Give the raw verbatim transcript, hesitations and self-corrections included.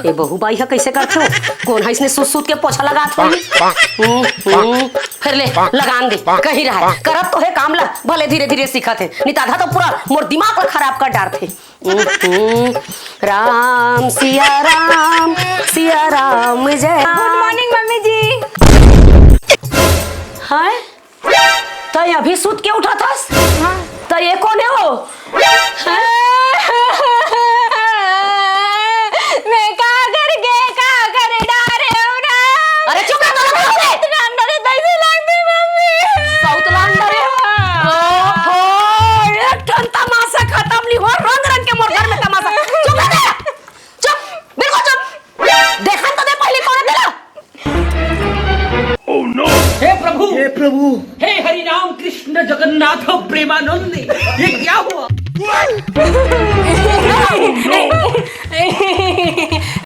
ए बहू बाई ह कइसे करथे हो? कोन ह इसने सूत सूत के पोछा लगात होही? हम्म, हम्म। फेर ले, लगान दे, कहीं रहय। करत तो हे काम ला, भले धीरे धीरे सीखत हे। निताधा तो पूरा मोर दिमाग ला खराब कर डारथे। हम्म, हम्म। राम सिया राम, सिया राम जय। गुड मॉर्निंग मम्मी जी। हाय, तय अभी सुत के उठत हस? हाँ। त ये कोन हे वो? मैं का कर के का कर डारे हो ना। अरे चुप रह, तोला बोलो रे। इतना अंदर ही तैसे लगती मम्मी। साउथ लंदन रे। ओहो, एक ठन तमाशा खत्म नहीं हो, रंग रंग के मोर घर में तमाशा। चुप रह, चुप, बिल्कुल चुप। देखन तो दे पहले कोन हे तेला। हे प्रभु, हे प्रभु। हे हरि राम कृष्ण जगन्नाथ प्रेमानंद, ये क्या हुआ?